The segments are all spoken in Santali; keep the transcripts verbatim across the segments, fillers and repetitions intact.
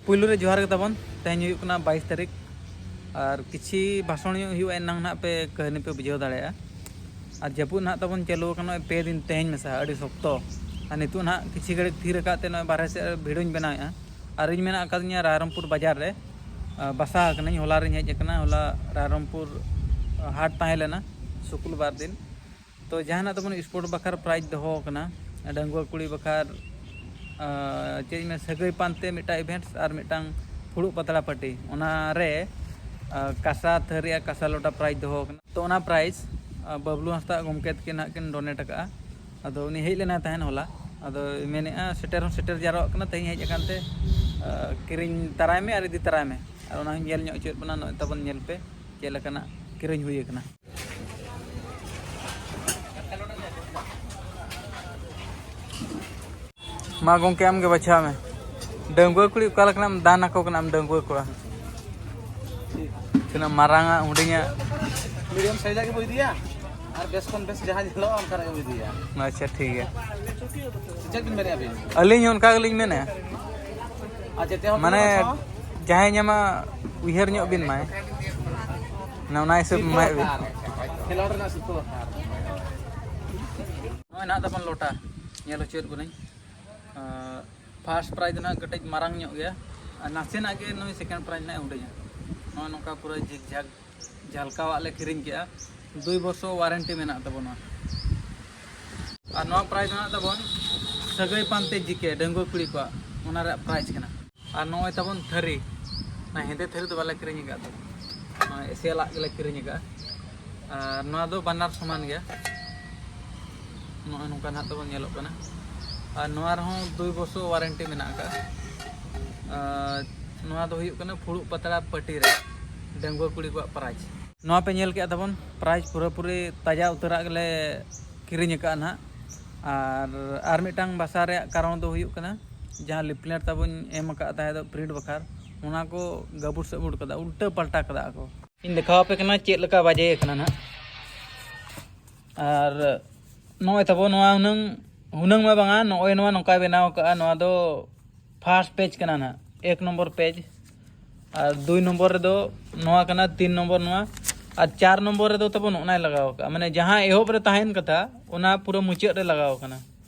ᱯᱩᱭᱞᱩ ᱨᱮ ᱡᱚᱦᱟᱨ ᱜᱮ ᱛᱟᱵᱚᱱ᱾ ᱛᱮᱦᱮᱧ ᱦᱩᱭᱩᱜ ᱠᱟᱱᱟ ᱵᱟᱭᱤᱥ ᱛᱟᱹᱨᱤᱠᱷ, ᱟᱨ ᱠᱤᱪᱷᱤ ᱵᱷᱟᱥᱚᱬ ᱧᱚᱜ ᱦᱩᱭᱩᱜᱼᱟ, ᱮᱱᱟᱝ ᱱᱟᱦᱟᱜ ᱯᱮ ᱠᱟᱹᱦᱱᱤ ᱯᱮ ᱵᱩᱡᱷᱟᱹᱣ ᱫᱟᱲᱮᱭᱟᱜᱼᱟ᱾ ᱟᱨ ᱡᱟᱹᱯᱩᱫ ᱱᱟᱦᱟᱜ ᱛᱟᱵᱚᱱ ᱪᱟᱹᱞᱩ ᱟᱠᱟᱱᱟ ᱱᱚᱜᱼᱚᱭ ᱯᱮ ᱫᱤᱱ, ᱛᱮᱦᱮᱧ ᱢᱮᱥᱟ ᱟᱹᱰᱤ ᱥᱚᱠᱛᱚ᱾ ᱟᱨ ᱱᱤᱛᱚᱜ ᱱᱟᱦᱟᱜ ᱠᱤᱪᱷᱤ ᱜᱷᱟᱹᱲᱤᱡ ᱛᱷᱤᱨ ᱟᱠᱟᱫ ᱛᱮ ᱱᱚᱜᱼᱚᱭ ᱵᱟᱨᱦᱮ ᱥᱮᱫ ᱨᱮ ᱵᱷᱤᱰᱤᱭᱳᱧ ᱵᱮᱱᱟᱣᱮᱫᱼᱟ᱾ ᱟᱨ ᱤᱧ ᱢᱮᱱᱟᱜ ᱟᱠᱟᱫᱤᱧᱟ ᱨᱟᱭᱨᱚᱝᱯᱩᱨ ᱵᱟᱡᱟᱨ ᱨᱮ, ᱟ, ᱵᱟᱥᱟ ᱟᱠᱟᱱᱟᱹᱧ᱾ ᱦᱚᱞᱟ ᱨᱤᱧ ᱦᱮᱡ ᱟᱠᱟᱱᱟ, ᱦᱚᱞᱟ ᱨᱟᱭᱨᱚᱝᱯᱩᱨ, ᱟ, ᱦᱟᱴ ᱛᱟᱦᱮᱸ ᱞᱮᱱᱟ ᱥᱩᱠᱨᱵᱟᱨ ᱫᱤᱱ᱾ ᱛᱚ ᱡᱟᱦᱟᱱᱟᱜ ᱛᱟᱵᱚᱱ ᱥᱯᱳᱨᱴ ᱵᱟᱠᱷᱨᱟ ᱯᱨᱟᱭᱤᱡᱽ ᱫᱚᱦᱚ ᱟᱠᱟᱱᱟ, ᱰᱟᱺᱜᱩᱣᱟᱹ ᱠᱩᱲᱤ ᱵᱟᱠᱷᱨᱟ, ᱟ, ᱪᱮᱫ ᱤᱧ ᱢᱮᱱᱟ, ᱥᱟᱹᱜᱟᱹᱭ ᱯᱟᱱᱛᱮ ᱢᱤᱫᱴᱟᱝ ᱤᱵᱷᱮᱱᱴᱥ ᱟᱨ ᱢᱤᱫᱴᱟᱝ ᱯᱷᱩᱲᱩᱜ ᱯᱟᱛᱲᱟ ᱯᱟᱹᱴᱤ, ᱚᱱᱟᱨᱮ, ᱟ, ᱠᱟᱸᱥᱟ ᱛᱷᱟᱹᱨᱤ ᱟᱨ ᱠᱟᱸᱥᱟ ᱞᱚᱴᱟ ᱯᱨᱟᱭᱤᱡᱽ ᱫᱚᱦᱚ ᱟᱠᱟᱱᱟ᱾ ᱛᱚ ᱚᱱᱟ ᱯᱨᱟᱭᱤᱡᱽ, ᱟ, ᱵᱟᱹᱵᱞᱩ ᱦᱟᱸᱥᱫᱟ ᱜᱚᱢᱠᱮ ᱛᱟᱹᱠᱤᱱ ᱱᱟᱦᱟᱜ ᱠᱤᱱ ᱰᱳᱱᱮᱴ ᱟᱠᱟᱫᱼᱟ᱾ ᱟᱫᱚ ᱩᱱᱤ ᱦᱮᱡ ᱞᱮᱱᱟᱭ ᱛᱟᱦᱮᱸᱫ ᱦᱚᱞᱟ, ᱟᱫᱚ ᱢᱮᱱᱮᱫᱼᱟ ᱥᱮᱴᱮᱨ ᱦᱚᱸ ᱥᱮᱴᱮᱨ ᱡᱟᱣᱨᱟᱜ ᱠᱟᱱᱟ, ᱛᱮᱦᱮᱧ ᱦᱮᱡ ᱟᱠᱟᱱ ᱛᱮ, ᱟ, ᱠᱤᱨᱤᱧ ᱛᱟᱨᱟᱭ ᱢᱮ ᱟᱨ ᱤᱫᱤ ᱛᱟᱨᱟᱭ ᱢᱮ᱾ ᱟᱨ ᱚᱱᱟ ᱦᱚᱸᱧ ᱧᱮᱞ ᱧᱚᱜ ᱦᱚᱪᱚᱭᱮᱫ ᱵᱚᱱᱟ, ᱱᱚᱜᱼᱚᱭ ᱛᱟᱵᱚᱱ ᱧᱮᱞ ᱯᱮ ᱪᱮᱫ ᱞᱮᱠᱟᱱᱟᱜ ᱠᱤᱨᱤᱧ ᱦᱩᱭ ᱟᱠᱟᱱᱟ᱾ ᱢᱟ ᱜᱚᱢᱠᱮ, ᱟᱢ ᱜᱮ ᱵᱟᱪᱷᱟᱣ ᱢᱮ, ᱰᱟᱺᱜᱩᱣᱟᱹ ᱠᱩᱲᱤ ᱚᱠᱟ ᱞᱮᱠᱟᱱᱟᱜ ᱮᱢ ᱫᱟᱱ ᱟᱠᱚ ᱠᱟᱱᱟ ᱟᱢ ᱰᱟᱺᱜᱩᱣᱟᱹ ᱠᱚᱲᱟ? ᱛᱤᱱᱟᱹᱜ ᱢᱟᱨᱟᱝᱟ, ᱦᱩᱰᱤᱧᱟ? ᱢᱤᱰᱤᱭᱟᱢ ᱥᱟᱭᱤᱡᱟᱜ ᱜᱮᱵᱚ ᱤᱫᱤᱭᱟ, ᱟᱨ ᱵᱮᱥ ᱠᱷᱚᱱ ᱵᱮᱥ ᱡᱟᱦᱟᱸ ᱧᱮᱞᱚᱜᱼᱟ ᱚᱱᱠᱟᱱᱟᱜ ᱜᱮᱵᱚ ᱤᱫᱤᱭᱟ᱾ ᱟᱪᱪᱷᱟ, ᱴᱷᱤᱠ ᱜᱮᱭᱟ᱾ ᱪᱮᱫ ᱵᱤᱱ ᱢᱮᱱᱮᱫᱼᱟ ᱟᱹᱵᱤᱱ? ᱟᱹᱞᱤᱧ ᱦᱚᱸ ᱚᱱᱠᱟ ᱜᱮᱞᱤᱧ ᱢᱮᱱᱮᱫᱼᱟ᱾ ᱟᱨ ᱡᱮᱛᱮ ᱦᱚᱲ ᱢᱟᱱᱮ, ᱵᱟᱪᱷᱟᱣᱟ? ᱡᱟᱦᱟᱸᱭ ᱧᱟᱢᱟ, ᱩᱭᱦᱟᱹᱨ ᱧᱚᱜ ᱵᱤᱱ ᱢᱟᱭ, ᱢᱟᱱᱮ ᱚᱱᱟ ᱦᱤᱥᱟᱹᱵ ᱥᱤᱨᱯᱟᱹ ᱮᱢᱟᱭ ᱵᱤᱱ᱾ ᱫᱚᱨᱠᱟᱨ᱾ ᱠᱷᱮᱞᱳᱰ ᱨᱮᱱᱟᱜ ᱥᱤᱨᱯᱟᱹ ᱫᱚᱨᱠᱟᱨ᱾ ᱱᱚᱜᱼᱚᱭ ᱱᱟᱦᱟᱜ ᱛᱟᱵᱚᱱ ᱞᱚᱴᱟ, ᱧᱮᱞ ᱦᱚᱪᱚᱭᱮᱫ ᱵᱚᱱᱟᱹᱧ᱾ ᱟᱨ ᱯᱷᱟᱥᱴ ᱯᱨᱟᱭᱤᱡᱽ ᱫᱚ ᱱᱟᱦᱟᱜ ᱠᱟᱹᱴᱤᱡ ᱢᱟᱨᱟᱝ ᱧᱚᱜ ᱜᱮᱭᱟ, ᱟᱨ ᱱᱟᱥᱮᱱᱟᱜ ᱜᱮ ᱱᱩᱭ ᱥᱮᱠᱮᱱᱰ ᱯᱨᱟᱭᱤᱡᱽ ᱱᱟᱦᱟᱜ ᱦᱩᱰᱤᱧᱟ᱾ ᱱᱚᱜᱼᱚᱭ ᱱᱚᱝᱠᱟ ᱯᱩᱨᱟᱹ ᱡᱷᱤᱠ ᱡᱷᱟᱠ ᱡᱷᱟᱞᱠᱟᱣᱟᱜ ᱞᱮ ᱠᱤᱨᱤᱧ ᱠᱮᱜᱼᱟ᱾ ᱫᱩᱭ ᱵᱚᱨᱥᱚ ᱣᱟᱨᱮᱱᱴᱤ ᱢᱮᱱᱟᱜ ᱛᱟᱵᱚᱱᱟ᱾ ᱟᱨ ᱱᱚᱣᱟ ᱯᱨᱟᱭᱤᱡᱽ ᱢᱮᱱᱟᱜ ᱛᱟᱵᱚᱱ ᱥᱟᱹᱜᱟᱹᱭ ᱯᱟᱱᱛᱮ ᱡᱤᱠᱮ, ᱰᱟᱺᱜᱩᱣᱟᱹ ᱠᱩᱲᱤ ᱠᱚᱣᱟᱜ, ᱚᱱᱟ ᱨᱮᱭᱟᱜ ᱯᱨᱟᱭᱤᱡᱽ ᱠᱟᱱᱟ᱾ ᱟᱨ ᱱᱚᱜᱼᱚᱭ ᱛᱟᱵᱚᱱ ᱛᱷᱟᱹᱨᱤ, ᱚᱱᱟ ᱦᱮᱸᱫᱮ ᱛᱷᱟᱹᱨᱤ ᱫᱚ ᱵᱟᱞᱮ ᱠᱤᱨᱤᱧ ᱟᱠᱟᱫ ᱛᱟᱵᱚᱱ, ᱱᱚᱣᱟ ᱮᱥᱤᱭᱟᱞᱟᱜ ᱜᱮᱞᱮ ᱠᱤᱨᱤᱧ ᱟᱠᱟᱫᱼᱟ᱾ ᱟᱨ ᱱᱚᱣᱟ ᱫᱚ ᱵᱟᱱᱟᱨ ᱥᱚᱢᱟᱱ ᱜᱮᱭᱟ, ᱱᱚᱜᱼᱚᱭ ᱱᱚᱝᱠᱟ ᱱᱟᱦᱟᱜ ᱛᱟᱵᱚᱱ ᱧᱮᱞᱚᱜ ᱠᱟᱱᱟ᱾ ᱟᱨ ᱱᱚᱣᱟ ᱨᱮᱦᱚᱸ ᱫᱩᱭ ᱵᱚᱨᱥᱚ ᱣᱟᱨᱮᱱᱴᱤ ᱢᱮᱱᱟᱜ ᱟᱠᱟᱫᱼᱟ᱾ ᱟᱨ ᱱᱚᱣᱟ ᱫᱚ ᱦᱩᱭᱩᱜ ᱠᱟᱱᱟ ᱯᱷᱩᱲᱩᱜ ᱯᱟᱛᱲᱟ ᱯᱟᱹᱴᱤ ᱨᱮ ᱰᱟᱺᱜᱩᱣᱟᱹ ᱠᱩᱲᱤ ᱠᱚᱣᱟᱜ ᱯᱨᱟᱭᱤᱡᱽ᱾ ᱱᱚᱣᱟ ᱯᱮ ᱧᱮᱞ ᱠᱮᱜᱼᱟ ᱛᱟᱵᱚᱱ ᱯᱨᱟᱭᱤᱡᱽ ᱯᱩᱨᱟᱹᱯᱩᱨᱤ ᱛᱟᱡᱟ ᱩᱛᱟᱹᱨᱟᱜ ᱜᱮᱞᱮ ᱠᱤᱨᱤᱧ ᱟᱠᱟᱫᱼᱟ ᱱᱟᱦᱟᱜ᱾ ᱟᱨ, ᱟᱨ ᱢᱤᱫᱴᱟᱝ ᱵᱟᱥᱟ ᱨᱮᱭᱟᱜ ᱠᱟᱨᱚᱱ ᱫᱚ ᱦᱩᱭᱩᱜ ᱠᱟᱱᱟ, ᱡᱟᱦᱟᱸ ᱞᱤᱯᱞᱮᱴ ᱛᱟᱵᱚᱧ ᱮᱢ ᱟᱠᱟᱫ ᱛᱟᱦᱮᱸ ᱫᱚ ᱯᱨᱤᱱᱴ ᱵᱟᱠᱷᱨᱟ, ᱚᱱᱟ ᱠᱚ ᱜᱟᱹᱵᱩᱲ ᱥᱟᱹᱵᱩᱲ ᱠᱟᱫᱟ, ᱩᱞᱴᱟᱹ ᱯᱟᱞᱴᱟ ᱠᱟᱫᱟ ᱠᱚ᱾ ᱤᱧ ᱫᱮᱠᱷᱟᱣ ᱟᱯᱮ ᱠᱟᱱᱟ ᱪᱮᱫ ᱞᱮᱠᱟ ᱵᱟᱡᱮ ᱠᱟᱱᱟ ᱱᱟᱦᱟᱜ᱾ ᱟᱨ ᱱᱚᱜᱼᱚᱭ ᱛᱟᱵᱚ ᱱᱚᱣᱟ ᱦᱩᱱᱟᱹᱝ, ᱦᱩᱱᱟᱹᱝ ᱢᱟ ᱵᱟᱝᱟ, ᱱᱚᱜᱼᱚᱭ ᱱᱚᱣᱟ ᱱᱚᱝᱠᱟᱭ ᱵᱮᱱᱟᱣ ᱠᱟᱜᱼᱟ, ᱱᱚᱣᱟ ᱫᱚ ᱯᱷᱟᱥᱴ ᱯᱮᱡᱽ ᱠᱟᱱᱟ ᱱᱟᱦᱟᱜ᱾ ᱮᱠ ᱱᱚᱢᱵᱚᱨ ᱯᱮᱡᱽ, ᱟᱨ ᱫᱩᱭ ᱱᱚᱢᱵᱚᱨ ᱨᱮᱫᱚ ᱱᱚᱣᱟ ᱠᱟᱱᱟ, ᱛᱤᱱ ᱱᱚᱢᱵᱚᱨ ᱱᱚᱣᱟ, ᱟᱨ ᱪᱟᱨ ᱱᱚᱢᱵᱚᱨ ᱨᱮᱫᱚ ᱛᱟᱵᱚᱱ ᱱᱚᱜᱼᱱᱟᱭ ᱞᱟᱜᱟᱣ ᱠᱟᱜᱼᱟ, ᱢᱟᱱᱮ ᱡᱟᱦᱟᱸ ᱮᱦᱚᱵ ᱨᱮ ᱛᱟᱦᱮᱱ ᱠᱟᱛᱷᱟ ᱚᱱᱟ ᱯᱩᱨᱟᱹ ᱢᱩᱪᱟᱹᱫ ᱨᱮ ᱞᱟᱜᱟᱣ ᱠᱟᱱᱟ᱾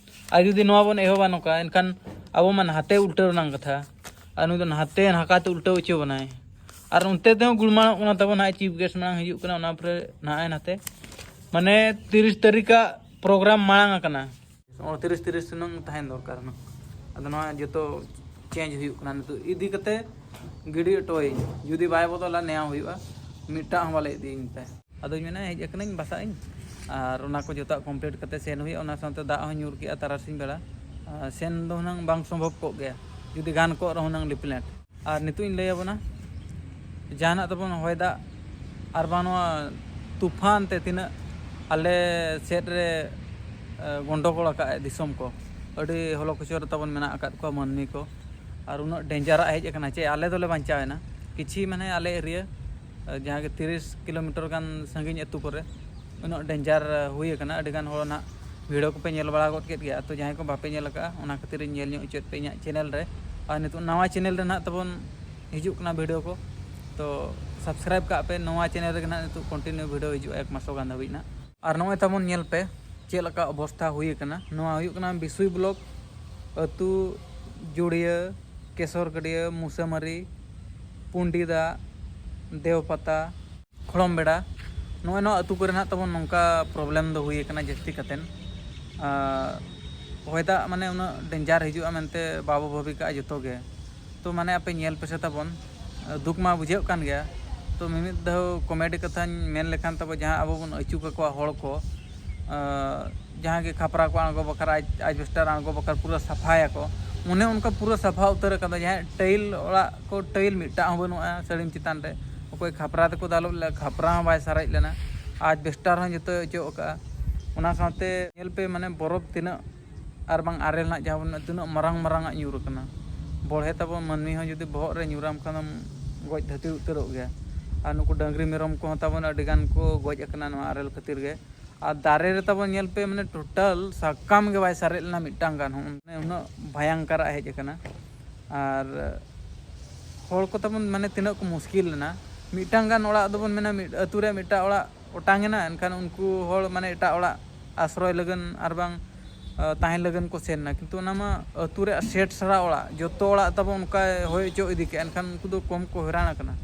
ᱟᱨ ᱡᱩᱫᱤ ᱱᱚᱣᱟ ᱵᱚᱱ ᱮᱦᱚᱵᱟ ᱱᱚᱝᱠᱟ, ᱮᱱᱠᱷᱟᱱ ᱟᱵᱚ ᱢᱟ ᱱᱟᱦᱟᱛᱮ ᱩᱞᱴᱟᱹᱣ ᱨᱮᱱᱟᱜ ᱠᱟᱛᱷᱟ, ᱟᱨ ᱱᱩᱭ ᱫᱚ ᱱᱟᱦᱟᱛᱮ ᱱᱟᱦᱠᱟᱛᱮ ᱩᱞᱴᱟᱹᱣ ᱦᱚᱪᱚ ᱵᱚᱱᱟᱭ᱾ ᱟᱨ ᱚᱱᱛᱮ ᱛᱮᱦᱚᱸ ᱜᱩᱞᱢᱟᱲᱚᱜ ᱠᱟᱱᱟ ᱛᱟᱵᱚᱱ ᱦᱟᱸᱜ, ᱪᱤᱯ ᱜᱮᱥᱴ ᱢᱟᱲᱟᱝ ᱦᱤᱡᱩᱜ ᱠᱟᱱᱟ, ᱚᱱᱟ ᱯᱚᱨᱮ ᱱᱟᱦᱟᱜ ᱮ ᱱᱟᱛᱮ, ᱢᱟᱱᱮ ᱛᱤᱨᱤᱥ ᱛᱟᱹᱨᱤᱠᱷᱟᱜ ᱯᱨᱳᱜᱨᱟᱢ ᱢᱟᱲᱟᱝ ᱟᱠᱟᱱᱟ᱾ ᱛᱤᱨᱤᱥ ᱛᱤᱨᱤᱥ ᱥᱩᱱᱟᱹᱝ ᱛᱟᱦᱮᱱ ᱫᱚᱨᱠᱟᱨ ᱦᱩᱱᱟᱹᱝ᱾ ᱟᱫᱚ ᱱᱚᱣᱟ ᱡᱚᱛᱚ ᱪᱮᱧᱡᱽ ᱦᱩᱭᱩᱜ ᱠᱟᱱᱟ ᱱᱤᱛᱚᱜ, ᱤᱫᱤ ᱠᱟᱛᱮ ᱜᱤᱰᱤ ᱦᱚᱴᱚᱭᱟᱹᱧ᱾ ᱡᱩᱫᱤ ᱵᱟᱭ ᱵᱚᱫᱚᱞᱟ, ᱱᱮᱭᱟᱣ ᱦᱩᱭᱩᱜᱼᱟ, ᱢᱤᱫᱴᱟᱝ ᱦᱚᱸ ᱵᱟᱞᱮ ᱤᱫᱤᱭᱟᱹᱧ ᱛᱮ᱾ ᱟᱫᱚᱧ ᱢᱮᱱᱟ, ᱦᱮᱡ ᱟᱠᱟᱱᱟᱹᱧ, ᱵᱟᱥᱟᱜ ᱟᱹᱧ, ᱟᱨ ᱚᱱᱟ ᱠᱚ ᱡᱚᱛᱚᱣᱟᱜ ᱠᱚᱢᱯᱞᱤᱴ ᱠᱟᱛᱮ ᱥᱮᱱ ᱦᱩᱭᱩᱜᱼᱟ᱾ ᱚᱱᱟ ᱥᱟᱶᱛᱮ ᱫᱟᱜ ᱦᱚᱸ ᱧᱩᱨ ᱠᱮᱜᱼᱟ ᱛᱟᱨᱟᱥᱤᱧ ᱵᱮᱲᱟ᱾ ᱟᱨ ᱥᱮᱱ ᱫᱚ ᱦᱩᱱᱟᱹᱝ ᱵᱟᱝ ᱥᱚᱢᱵᱷᱚᱵ ᱠᱚᱜ ᱜᱮᱭᱟ, ᱡᱩᱫᱤ ᱜᱟᱱ ᱠᱚᱜ ᱨᱮᱦᱚᱸ ᱦᱩᱱᱟᱹᱝ ᱞᱤᱯᱞᱮᱴ᱾ ᱟᱨ ᱱᱤᱛᱚᱜ ᱤᱧ ᱞᱟᱹᱭ ᱟᱵᱚᱱᱟ, ᱡᱟᱦᱟᱱᱟᱜ ᱛᱟᱵᱚᱱ ᱦᱚᱭ ᱫᱟᱜ ᱟᱨ ᱵᱟᱝ ᱱᱚᱣᱟ ᱛᱩᱯᱷᱟᱱ ᱛᱮ ᱛᱤᱱᱟᱹᱜ ᱟᱞᱮ ᱥᱮᱫ ᱨᱮ, ᱮ, ᱜᱚᱱᱰᱚᱜᱳᱲ ᱟᱠᱟᱫ ᱫᱤᱥᱚᱢ ᱠᱚ, ᱟᱹᱰᱤ ᱦᱚᱞᱚ ᱠᱚᱪᱚ ᱨᱮ ᱛᱟᱵᱚᱱ ᱢᱮᱱᱟᱜ ᱟᱠᱟᱫ ᱠᱚᱣᱟ ᱢᱟᱹᱱᱢᱤ ᱠᱚ᱾ ᱟᱨ ᱩᱱᱟᱹᱜ ᱰᱮᱧᱡᱟᱨᱟᱜ ᱦᱮᱡ ᱟᱠᱟᱱᱟ, ᱪᱮ ᱟᱞᱮ ᱫᱚᱞᱮ ᱵᱟᱧᱪᱟᱣ ᱮᱱᱟ? ᱠᱤᱪᱷᱤ ᱢᱟᱱᱮ ᱟᱞᱮ ᱮᱨᱤᱭᱟ, ᱮ, ᱡᱟᱦᱟᱸ ᱜᱮ ᱛᱤᱨᱤᱥ ᱠᱤᱞᱳᱢᱤᱴᱟᱨ ᱜᱟᱱ ᱥᱟᱺᱜᱤᱧ ᱟᱹᱛᱩ ᱠᱚᱨᱮ ᱩᱱᱟᱹᱜ ᱰᱮᱧᱡᱟᱨ ᱦᱩᱭ ᱟᱠᱟᱱᱟ᱾ ᱟᱹᱰᱤ ᱜᱟᱱ ᱦᱚᱲ ᱱᱟᱦᱟᱜ ᱵᱷᱤᱰᱤᱭᱳ ᱠᱚᱯᱮ ᱧᱮᱞ ᱵᱟᱲᱟ ᱜᱚᱫ ᱠᱮᱫ ᱜᱮᱭᱟ, ᱛᱚ ᱡᱟᱦᱟᱸᱭ ᱠᱚ ᱵᱟᱯᱮ ᱧᱮᱞ ᱟᱠᱟᱫᱼᱟ, ᱚᱱᱟ ᱠᱷᱟᱹᱛᱤᱨ ᱤᱧ ᱧᱮᱞ ᱧᱚᱜ ᱦᱚᱪᱚᱭᱮᱫ ᱯᱮ ᱤᱧᱟᱹᱜ ᱪᱮᱱᱮᱞ ᱨᱮ᱾ ᱟᱨ ᱱᱤᱛᱚᱜ ᱱᱟᱣᱟ ᱪᱮᱱᱮᱞ ᱨᱮ ᱱᱟᱦᱟᱜ ᱛᱟᱵᱚᱱ ᱦᱤᱡᱩᱜ ᱠᱟᱱᱟ ᱵᱷᱤᱰᱤᱭᱳ ᱠᱚ, ᱛᱚ ᱥᱟᱵᱥᱠᱨᱟᱭᱤᱵ ᱠᱟᱜ ᱯᱮ᱾ ᱱᱚᱣᱟ ᱪᱮᱱᱮᱞ ᱨᱮᱜᱮ ᱱᱟᱦᱟᱜ ᱱᱤᱛᱚᱜ ᱠᱚᱱᱴᱤᱱᱤᱭᱩ ᱵᱷᱤᱰᱤᱭᱳ ᱦᱤᱡᱩᱜᱼᱟ ᱮᱠ ᱢᱟᱥᱚ ᱜᱟᱱ ᱫᱷᱟᱹᱵᱤᱡ ᱱᱟᱦᱟᱜ᱾ ᱟᱨ ᱱᱚᱜᱼᱚᱭ ᱛᱟᱵᱚᱱ ᱧᱮᱞ ᱯᱮ ᱪᱮᱫ ᱞᱮᱠᱟ ᱚᱵᱚᱥᱛᱷᱟ ᱦᱩᱭ ᱟᱠᱟᱱᱟ᱾ ᱱᱚᱣᱟ ᱦᱩᱭᱩᱜ ᱠᱟᱱᱟ ᱵᱤᱥᱩᱭ ᱵᱞᱚᱠ, ᱟᱹᱛᱩ ᱡᱩᱲᱤᱭᱟᱹ, ᱠᱮᱥᱚᱨ ᱜᱟᱹᱰᱭᱟᱹ, ᱢᱩᱥᱟᱹᱢᱟᱹᱨᱤ, ᱯᱩᱱᱰᱤᱫᱟ, ᱫᱮᱣᱯᱟᱛᱟ, ᱠᱷᱚᱲᱚᱢ ᱵᱮᱲᱟ, ᱱᱚᱜᱼᱚᱭ ᱱᱚᱣᱟ ᱟᱹᱛᱩ ᱠᱚᱨᱮ ᱱᱟᱦᱟᱜ ᱛᱟᱵᱚᱱ ᱱᱚᱝᱠᱟ ᱯᱨᱚᱵᱞᱮᱢ ᱫᱚ ᱦᱩᱭ ᱟᱠᱟᱱᱟ ᱡᱟᱹᱥᱛᱤ ᱠᱟᱛᱮᱱ᱾ ᱟᱨ ᱦᱚᱭ ᱫᱟᱜ ᱢᱟᱱᱮ ᱩᱱᱟᱹᱜ ᱰᱮᱧᱡᱟᱨ ᱦᱤᱡᱩᱜᱼᱟ ᱢᱮᱱᱛᱮ ᱵᱟᱵᱚ ᱵᱷᱟᱹᱵᱤ ᱠᱟᱜᱼᱟ ᱡᱚᱛᱚ ᱜᱮ᱾ ᱛᱚ ᱢᱟᱱᱮ ᱟᱯᱮ ᱧᱮᱞ ᱯᱮᱥᱮ ᱛᱟᱵᱚᱱ, ᱫᱩᱠ ᱢᱟ ᱵᱩᱡᱷᱟᱹᱜ ᱠᱟᱱ ᱜᱮᱭᱟ᱾ ᱛᱚ ᱢᱤᱢᱤᱫ ᱫᱷᱟᱣ ᱠᱚᱢᱮᱰᱤ ᱠᱟᱛᱷᱟᱧ ᱢᱮᱱ ᱞᱮᱠᱷᱟᱱ, ᱛᱟᱵᱚ ᱡᱟᱦᱟᱸ ᱟᱵᱚ ᱵᱚᱱ ᱟᱹᱪᱩ ᱠᱟᱠᱚᱣᱟ ᱦᱚᱲ ᱠᱚ, ᱟᱸ, ᱡᱟᱦᱟᱸ ᱜᱮ ᱠᱷᱟᱯᱨᱟ ᱠᱚ ᱟᱬᱜᱚ ᱵᱟᱠᱷᱨᱟ, ᱟᱡ-, ᱟᱡᱵᱮᱥᱴᱟᱨ ᱟᱬᱜᱚ ᱵᱟᱠᱷᱨᱟ ᱯᱩᱨᱟᱹ ᱥᱟᱯᱷᱟᱭᱟᱠᱚ, ᱚᱱᱮ ᱚᱱᱠᱟ ᱯᱩᱨᱟᱹ ᱥᱟᱯᱷᱟ ᱩᱛᱟᱹᱨ ᱟᱠᱟᱫᱟ᱾ ᱡᱟᱦᱟᱸᱭ ᱴᱟᱭᱤᱞ ᱚᱲᱟᱜ ᱠᱚ, ᱴᱟᱭᱤᱞ ᱢᱤᱫᱴᱟᱝ ᱦᱚᱸ ᱵᱟᱹᱱᱩᱜᱼᱟ ᱥᱟᱹᱲᱤᱢ ᱪᱮᱛᱟᱱ ᱨᱮ᱾ ᱚᱠᱚᱭ ᱠᱷᱟᱯᱨᱟ ᱛᱮᱠᱚ ᱫᱟᱞᱚᱵ ᱞᱮᱫᱟ, ᱠᱷᱟᱯᱨᱟ ᱦᱚᱸ ᱵᱟᱭ ᱥᱟᱨᱮᱡ ᱞᱮᱱᱟ, ᱟᱡᱵᱮᱥᱴᱟᱨ ᱦᱚᱸ ᱡᱚᱛᱚᱭ ᱚᱪᱚᱜ ᱟᱠᱟᱫᱼᱟ᱾ ᱚᱱᱟ ᱥᱟᱶᱛᱮ ᱧᱮᱞ ᱯᱮ, ᱢᱟᱱᱮ ᱵᱚᱨᱚᱯ ᱛᱤᱱᱟᱹᱜ ᱟᱨ ᱵᱟᱝ ᱟᱨᱮᱞ ᱨᱮᱱᱟᱜ ᱡᱟᱦᱟᱸ ᱵᱚᱱ ᱢᱮᱱᱟ, ᱛᱤᱱᱟᱹᱜ ᱢᱟᱨᱟᱝ ᱢᱟᱨᱟᱝ ᱟᱜ ᱧᱩᱨ ᱟᱠᱟᱱᱟ᱾ ᱵᱚᱲᱦᱮ ᱛᱟᱵᱚᱱ ᱢᱟᱹᱱᱢᱤ ᱦᱚᱸ ᱡᱩᱫᱤ ᱵᱚᱦᱚᱜ ᱨᱮ ᱧᱩᱨᱟᱢ ᱠᱷᱟᱱ ᱫᱚᱢ ᱜᱚᱡ ᱫᱷᱟᱹᱛᱩ ᱩᱛᱟᱹᱨᱚᱜ ᱜᱮᱭᱟ᱾ ᱟᱨ ᱱᱩᱠᱩ ᱰᱟᱹᱝᱨᱤ ᱢᱮᱨᱚᱢ ᱠᱚᱦᱚᱸ ᱛᱟᱵᱚᱱ ᱟᱹᱰᱤ ᱜᱟᱱ ᱠᱚ ᱜᱚᱡ ᱟᱠᱟᱱᱟ ᱱᱚᱣᱟ ᱟᱨᱮᱞ ᱠᱷᱟᱹᱛᱤᱨ ᱜᱮ᱾ ᱟᱨ ᱫᱟᱨᱮ ᱨᱮ ᱛᱟᱵᱚᱱ ᱧᱮᱞ ᱯᱮ, ᱢᱟᱱᱮ ᱴᱳᱴᱟᱞ ᱥᱟᱠᱟᱢ ᱜᱮ ᱵᱟᱭ ᱥᱟᱨᱮᱡ ᱞᱮᱱᱟ ᱢᱤᱫᱴᱟᱝ ᱜᱟᱱ ᱦᱚᱸ, ᱢᱟᱱᱮ ᱩᱱᱟᱹᱜ ᱵᱷᱚᱭᱚᱝᱠᱚᱨᱟᱜ ᱦᱮᱡ ᱟᱠᱟᱱᱟ᱾ ᱟᱨ ᱦᱚᱲ ᱠᱚ ᱛᱟᱵᱚᱱ ᱢᱟᱱᱮ ᱛᱤᱱᱟᱹᱜ ᱠᱚ ᱢᱩᱥᱠᱤᱞ ᱞᱮᱱᱟ᱾ ᱢᱤᱫᱴᱟᱝ ᱜᱟᱱ ᱚᱲᱟᱜ ᱫᱚᱵᱚᱱ ᱢᱮᱱᱟ ᱢᱤᱫ ᱟᱹᱛᱩ ᱨᱮ ᱢᱤᱫᱴᱟᱝ ᱚᱲᱟᱜ ᱚᱴᱟᱝ ᱮᱱᱟ, ᱮᱱᱠᱷᱟᱱ ᱩᱱᱠᱩ ᱦᱚᱲ ᱢᱟᱱᱮ ᱮᱴᱟᱜ ᱚᱲᱟᱜ ᱟᱥᱨᱚᱭ ᱞᱟᱹᱜᱤᱫ ᱟᱨ ᱵᱟᱝ, ᱟ, ᱛᱟᱦᱮᱱ ᱞᱟᱹᱜᱤᱫ ᱠᱚ ᱥᱮᱱ ᱮᱱᱟ᱾ ᱠᱤᱱᱛᱩ ᱚᱱᱟ ᱢᱟ ᱟᱹᱛᱩ ᱨᱮ ᱥᱮᱴ ᱥᱟᱨᱟ ᱚᱲᱟᱜ, ᱡᱚᱛᱚ ᱚᱲᱟᱜ ᱛᱟᱵᱚᱱ ᱚᱱᱠᱟᱭ ᱦᱚᱭ ᱚᱪᱚ ᱤᱫᱤ ᱠᱮᱜᱼᱟ, ᱮᱱᱠᱷᱟᱱ ᱩᱱᱠᱩ ᱫᱚ ᱠᱚᱢ ᱠᱚ ᱦᱚᱭᱨᱟᱱ ᱟᱠᱟᱱᱟ᱾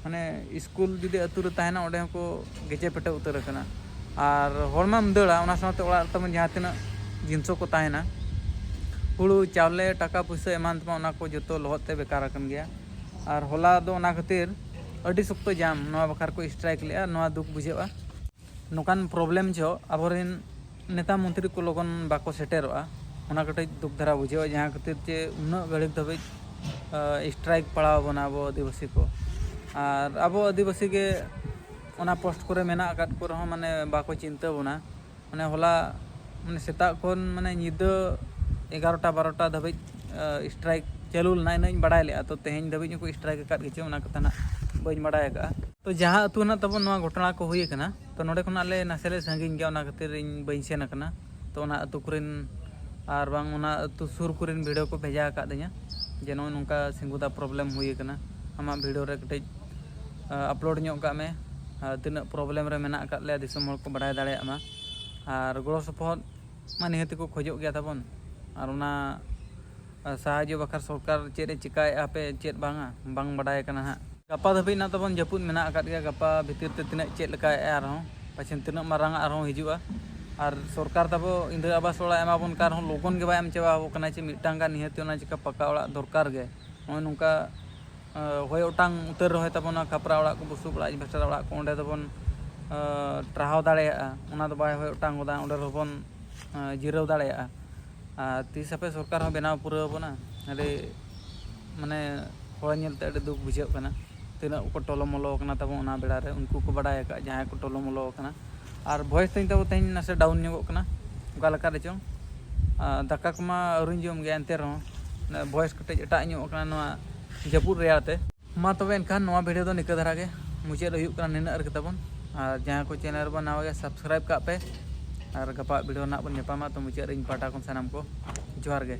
ᱢᱟᱱᱮ ᱥᱠᱩᱞ ᱡᱩᱫᱤ ᱟᱹᱛᱩ ᱨᱮ ᱛᱟᱦᱮᱱᱟ, ᱚᱸᱰᱮ ᱦᱚᱸᱠᱚ ᱜᱮᱪᱮ ᱯᱮᱴᱮ ᱩᱛᱟᱹᱨ ᱟᱠᱟᱱᱟ᱾ ᱟᱨ ᱦᱚᱲ ᱢᱟᱢ ᱫᱟᱹᱲᱟ, ᱚᱱᱟ ᱥᱟᱶᱛᱮ ᱚᱲᱟᱜ ᱨᱮ ᱛᱟᱵᱚᱱ ᱡᱟᱦᱟᱸ ᱛᱤᱱᱟᱹᱜ ᱡᱤᱱᱤᱥ ᱠᱚ ᱛᱟᱦᱮᱱᱟ, ᱦᱩᱲᱩ, ᱪᱟᱣᱞᱮ, ᱴᱟᱠᱟ ᱯᱩᱭᱥᱟᱹ ᱮᱢᱟᱱ ᱛᱮᱢᱟᱱ, ᱚᱱᱟ ᱠᱚ ᱡᱚᱛᱚ ᱞᱚᱦᱚᱫ ᱛᱮ ᱵᱮᱠᱟᱨ ᱟᱠᱟᱱ ᱜᱮᱭᱟ᱾ ᱟᱨ ᱦᱚᱞᱟ ᱫᱚ ᱚᱱᱟ ᱠᱷᱟᱹᱛᱤᱨ ᱟᱹᱰᱤ ᱥᱚᱠᱛᱚ ᱡᱟᱢ, ᱱᱚᱣᱟ ᱵᱟᱠᱷᱨᱟ ᱠᱚ ᱥᱴᱨᱟᱭᱤᱠ ᱞᱮᱜᱼᱟ᱾ ᱱᱚᱣᱟ ᱫᱩᱠ ᱵᱩᱡᱷᱟᱹᱜᱼᱟ᱾ ᱱᱚᱝᱠᱟᱱ ᱯᱨᱚᱵᱞᱮᱢ ᱡᱚᱦᱚᱜ ᱟᱵᱚᱨᱮᱱ ᱱᱮᱛᱟ ᱢᱚᱱᱛᱨᱤ ᱠᱚ ᱞᱚᱜᱚᱱ ᱵᱟᱠᱚ ᱥᱮᱴᱮᱨᱚᱜᱼᱟ, ᱚᱱᱟ ᱠᱟᱹᱴᱤᱡ ᱫᱩᱠ ᱫᱷᱟᱨᱟ ᱵᱩᱡᱷᱟᱹᱜᱼᱟ, ᱡᱟᱦᱟᱸ ᱠᱷᱟᱹᱛᱤᱨ ᱡᱮ ᱩᱱᱟᱹᱜ ᱜᱷᱟᱹᱲᱤᱠ ᱫᱷᱟᱹᱵᱤᱡ ᱥᱴᱨᱟᱭᱤᱠ ᱯᱟᱲᱟᱣ ᱵᱚᱱᱟ ᱟᱵᱚ ᱟᱹᱫᱤᱵᱟᱹᱥᱤ ᱠᱚ᱾ ᱟᱨ ᱟᱵᱚ ᱟᱹᱫᱤᱵᱟᱹᱥᱤ ᱜᱮ ᱚᱱᱟ ᱯᱳᱥᱴ ᱠᱚᱨᱮ ᱢᱮᱱᱟᱜ ᱟᱠᱟᱫ ᱠᱚ ᱨᱮᱦᱚᱸ ᱢᱟᱱᱮ ᱵᱟᱠᱚ ᱪᱤᱱᱛᱟᱹ ᱵᱚᱱᱟ᱾ ᱢᱟᱱᱮ ᱦᱚᱞᱟ ᱢᱟᱱᱮ ᱥᱮᱛᱟᱜ ᱠᱷᱚᱱ ᱢᱟᱱᱮ ᱧᱤᱫᱟᱹ ᱮᱜᱟᱨᱚᱴᱟ ᱵᱟᱨᱚᱴᱟ ᱫᱷᱟᱹᱵᱤᱡ ᱥᱴᱨᱟᱭᱤᱠ ᱪᱟᱹᱞᱩ ᱞᱮᱱᱟ, ᱤᱱᱟᱹᱧ ᱵᱟᱲᱟᱭ ᱞᱮᱜᱼᱟ᱾ ᱛᱚ ᱛᱮᱦᱮᱧ ᱫᱷᱟᱹᱵᱤᱡ ᱦᱚᱸᱠᱚ ᱥᱴᱨᱟᱭᱤᱠ ᱟᱠᱟᱫ ᱜᱮᱪᱚ, ᱚᱱᱟ ᱠᱟᱛᱷᱟ ᱱᱟᱜ ᱵᱟᱹᱧ ᱵᱟᱲᱟᱭ ᱟᱠᱟᱫᱼᱟ᱾ ᱛᱚ ᱡᱟᱦᱟᱸ ᱟᱹᱛᱩ ᱱᱟᱜ ᱛᱟᱵᱚᱱ ᱱᱚᱣᱟ ᱜᱷᱚᱴᱚᱱᱟ ᱠᱚ ᱦᱩᱭ ᱟᱠᱟᱱᱟ, ᱛᱚ ᱱᱚᱸᱰᱮ ᱠᱷᱚᱱᱟᱜ ᱞᱮ ᱱᱟᱥᱮ ᱞᱮ ᱥᱟᱺᱜᱤᱧ ᱜᱮᱭᱟ, ᱚᱱᱟ ᱠᱷᱟᱹᱛᱤᱨ ᱤᱧ ᱵᱟᱹᱧ ᱥᱮᱱ ᱟᱠᱟᱱᱟ᱾ ᱛᱚ ᱚᱱᱟ ᱟᱹᱛᱩ ᱠᱚᱨᱮᱱ ᱟᱨ ᱵᱟᱝ ᱚᱱᱟ ᱟᱹᱛᱩ ᱥᱩᱨ ᱠᱚᱨᱮᱱ ᱵᱷᱤᱰᱤᱭᱳ ᱠᱚ ᱵᱷᱮᱡᱟ ᱟᱠᱟᱫᱤᱧᱟ ᱡᱮ ᱱᱚᱜᱼᱚᱭ ᱱᱚᱝᱠᱟ ᱥᱤᱝᱜᱩᱫᱟ ᱯᱨᱚᱵᱞᱮᱢ ᱦᱩᱭ ᱟᱠᱟᱱᱟ, ᱟᱢᱟᱜ ᱵᱷᱤᱰᱤᱭᱳ ᱨᱮ ᱠᱟᱹᱴᱤᱡ ᱟᱯᱞᱳᱰ ᱧᱚᱜ ᱠᱟᱜ ᱢᱮ, ᱟᱨ ᱛᱤᱱᱟᱹᱜ ᱯᱨᱚᱵᱞᱮᱢ ᱨᱮ ᱢᱮᱱᱟᱜ ᱟᱠᱟᱫ ᱞᱮᱭᱟ ᱫᱤᱥᱚᱢ ᱦᱚᱲ ᱠᱚ ᱵᱟᱲᱟᱭ ᱫᱟᱲᱮᱭᱟᱜ ᱢᱟ᱾ ᱟᱨ ᱜᱚᱲᱚ ᱥᱚᱯᱚᱦᱚᱫ ᱢᱟ ᱱᱤᱦᱟᱹᱛ ᱜᱮᱠᱚ ᱠᱷᱚᱡᱚᱜ ᱜᱮᱭᱟ ᱛᱟᱵᱚᱱ, ᱟᱨ ᱚᱱᱟ ᱥᱟᱦᱟᱡᱽᱡᱚ ᱵᱟᱠᱷᱨᱟ ᱥᱚᱨᱠᱟᱨ ᱪᱮᱫ ᱮ ᱪᱤᱠᱟᱭᱮᱫᱼᱟ ᱦᱟᱯᱮ ᱪᱮᱫ ᱵᱟᱝᱟ, ᱵᱟᱝ ᱵᱟᱰᱟᱭ ᱠᱟᱱᱟ ᱦᱟᱸᱜ᱾ ᱜᱟᱯᱟ ᱫᱷᱟᱹᱵᱤᱡ ᱱᱟᱜ ᱛᱟᱵᱚᱱ ᱡᱟᱹᱯᱩᱫ ᱢᱮᱱᱟᱜ ᱟᱠᱟᱫ ᱜᱮᱭᱟ, ᱜᱟᱯᱟ ᱵᱷᱤᱛᱤᱨ ᱛᱮ ᱛᱤᱱᱟᱹᱜ ᱪᱮᱫ ᱞᱮᱠᱟᱭᱮᱫᱼᱟ ᱟᱨᱦᱚᱸ, ᱯᱟᱪᱷᱮᱱ ᱛᱤᱱᱟᱹᱜ ᱢᱟᱨᱟᱝ ᱟᱜ ᱟᱨᱦᱚᱸ ᱦᱤᱡᱩᱜᱼᱟ᱾ ᱟᱨ ᱥᱚᱨᱠᱟᱨ ᱛᱟᱵᱚ ᱤᱱᱫᱤᱨᱟ ᱟᱵᱟᱥ ᱚᱲᱟᱜ ᱮᱢᱟ ᱵᱚᱱ ᱠᱟᱱ ᱨᱮᱦᱚᱸ ᱞᱚᱜᱚᱱ ᱜᱮ ᱵᱟᱭ ᱮᱢ ᱪᱟᱵᱟ ᱟᱵᱚ ᱠᱟᱱᱟ, ᱪᱮ ᱢᱤᱫᱴᱟᱝ ᱜᱟᱱ ᱱᱤᱦᱟᱹᱛ ᱚᱱᱟ ᱪᱤᱠᱟ ᱯᱟᱠᱟ ᱚᱲᱟᱜ ᱫᱚᱨᱠᱟᱨ ᱜᱮ᱾ ᱱᱚᱜᱼᱚᱭ ᱱᱚᱝᱠᱟ ᱦᱚᱭ ᱚᱴᱟᱝ ᱩᱛᱟᱹᱨ ᱨᱮᱦᱚᱸ ᱛᱟᱵᱚᱱᱟ ᱠᱷᱟᱯᱨᱟ ᱚᱲᱟᱜ ᱠᱚ, ᱵᱩᱥᱩᱵ ᱚᱲᱟᱜ, ᱮᱥᱵᱮᱥᱴᱟᱨ ᱚᱲᱟᱜ ᱠᱚ, ᱚᱸᱰᱮ ᱫᱚᱵᱚᱱ ᱴᱟᱨᱦᱟᱣ ᱫᱟᱲᱮᱭᱟᱜᱼᱟ᱾ ᱚᱱᱟ ᱫᱚ ᱵᱟᱭ ᱦᱚᱭ ᱚᱴᱟᱝ ᱜᱚᱫᱟ, ᱚᱸᱰᱮ ᱨᱮᱦᱚᱸ ᱵᱚᱱ ᱡᱤᱨᱟᱹᱣ ᱫᱟᱲᱮᱭᱟᱜᱼᱟ᱾ ᱟᱨ ᱛᱤᱥ ᱦᱟᱯᱮ ᱥᱚᱨᱠᱟᱨ ᱦᱚᱸ ᱵᱮᱱᱟᱣ ᱯᱩᱨᱟᱹᱣ ᱟᱵᱚᱱᱟ? ᱟᱹᱰᱤ ᱢᱟᱱᱮ ᱦᱚᱲ ᱧᱮᱞᱛᱮ ᱟᱹᱰᱤ ᱫᱩᱠ ᱵᱩᱡᱷᱟᱹᱜ ᱠᱟᱱᱟ᱾ ᱛᱤᱱᱟᱹᱜ ᱠᱚ ᱴᱚᱞᱚᱢᱚᱞᱚ ᱟᱠᱟᱱᱟ ᱛᱟᱵᱚᱱ ᱚᱱᱟ ᱵᱮᱲᱟ ᱨᱮ, ᱩᱱᱠᱩ ᱠᱚ ᱵᱟᱰᱟᱭ ᱟᱠᱟᱫ ᱡᱟᱦᱟᱸᱭ ᱠᱚ ᱴᱚᱞᱚᱢᱚᱞᱚ ᱟᱠᱟᱱᱟ᱾ ᱟᱨ ᱵᱷᱚᱭᱮᱥ ᱛᱤᱧ ᱛᱟᱵᱚ ᱛᱮᱦᱮᱧ ᱱᱟᱥᱮ ᱰᱟᱣᱩᱱ ᱧᱚᱜᱚᱜ ᱠᱟᱱᱟ, ᱚᱠᱟ ᱞᱮᱠᱟ ᱨᱮᱪᱚᱝ᱾ ᱟᱨ ᱫᱟᱠᱟ ᱠᱚᱢᱟ ᱟᱹᱣᱨᱤᱧ ᱡᱚᱢ ᱜᱮᱭᱟ, ᱮᱱᱛᱮ ᱨᱮᱦᱚᱸ ᱵᱷᱚᱭᱮᱥ ᱠᱟᱹᱴᱤᱡ ᱮᱴᱟᱜ ᱧᱚᱜ ᱠᱟᱱᱟ ᱱᱚᱣᱟ ᱡᱟᱹᱯᱩᱫ ᱨᱮᱭᱟᱲ ᱛᱮ᱾ ᱢᱟ ᱛᱚᱵᱮ ᱮᱱᱠᱷᱟᱱ ᱱᱚᱣᱟ ᱵᱷᱤᱰᱤᱭᱳ ᱫᱚ ᱱᱤᱠᱟᱹ ᱫᱷᱟᱨᱟ ᱜᱮ ᱢᱩᱪᱟᱹᱫ ᱦᱩᱭᱩᱜ ᱠᱟᱱᱟ, ᱱᱤᱱᱟᱹᱜ ᱨᱮᱜᱮ ᱛᱟᱵᱚᱱ᱾ ᱟᱨ ᱡᱟᱦᱟᱸᱭ ᱠᱚ ᱪᱮᱱᱮᱞ ᱨᱮᱵᱚᱱ ᱱᱟᱣᱟ ᱜᱮ, ᱥᱟᱵᱥᱠᱨᱟᱭᱤᱵᱽ ᱠᱟᱜ ᱯᱮ᱾ ᱟᱨ ᱜᱟᱯᱟ ᱵᱷᱤᱰᱤᱭᱳ ᱱᱟᱜ ᱵᱚᱱ ᱧᱟᱯᱟᱢᱟ᱾ ᱛᱚ ᱢᱩᱪᱟᱹᱫ ᱨᱮ ᱤᱧ ᱯᱟᱦᱴᱟ ᱠᱷᱚᱱ ᱥᱟᱱᱟᱢ ᱠᱚ ᱡᱚᱦᱟᱨ ᱜᱮ᱾